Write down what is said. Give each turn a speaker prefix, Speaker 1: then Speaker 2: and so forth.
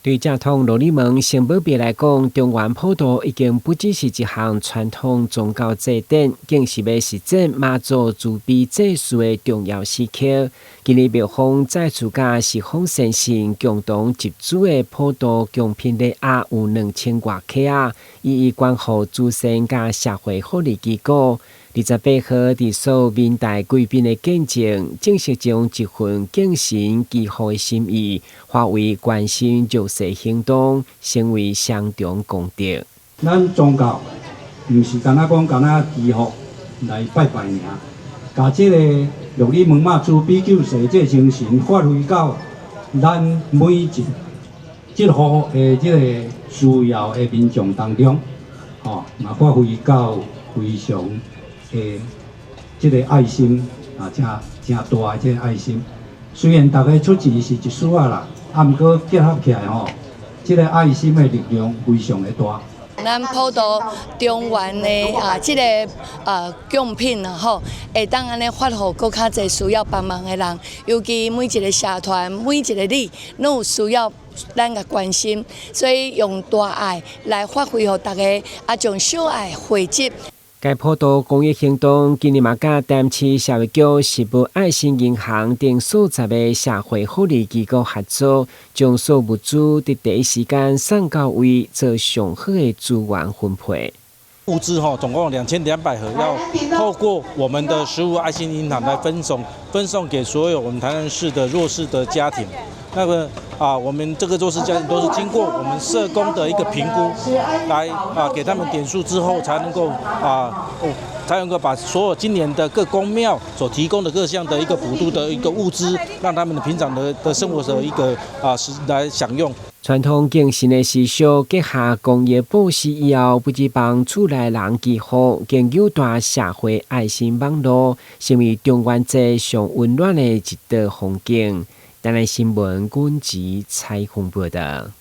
Speaker 1: 對正統琉璃門聖母廟來講，中元普渡已經不只是一項傳統宗教祭典，更是欲實踐媽祖慈悲濟世的重要時刻。今年廟方再次佮十方先神共同集資的普渡供品禮盒有2000外克仔，予伊捐予慈善佮社會福利機構。28號，佇所有民代貴賓的見證，正式將這份敬神祈福的心意，化為關心弱勢行動，成為雙重功德。
Speaker 2: 咱宗教毋是干焦講干焦祈福來拜拜爾，共這个琉璃門媽慈悲救世這個精神發揮到咱每一這戶的這个需要的民眾當中，吼，嘛發揮到非常的這个愛心啊，誠誠大的這个愛心。雖然逐家出錢是一絲仔啦，啊，毋過結合起來吼，這个愛心的力量非常的大。
Speaker 3: 咱普渡中元的啊，這个供品啊吼，會當按呢發予閣較濟需要幫忙的人，尤其每一个社團、每一个里，攏有需要咱共關心，所以用大愛來發揮予大家，啊，將小愛匯集。
Speaker 1: 該普渡公益行動今年嘛，佮台南市社會局食物愛心銀行等數十个社會福利機構合作，將所有物資佇第一時間送到位，做上好的資源分配。
Speaker 4: 物資哈，總共2200盒，要透過我們的食物愛心銀行來分送，分送給所有我們台南市的弱勢的家庭。那麼啊，我們這個弱勢家庭都是經過我們社工的一個評估，來啊給他們點數之後，才能夠把所有今年的各宮廟所提供的各項的一個普渡的一個物資，讓他們的平常的生活的一個啊是來享用。
Speaker 1: 傳統敬神的習俗結合公益布施以後，不只幫厝內人祈福，更有大社會愛心網路，成為中元節上溫暖的一道風景。台南新聞軍籍採訪報道。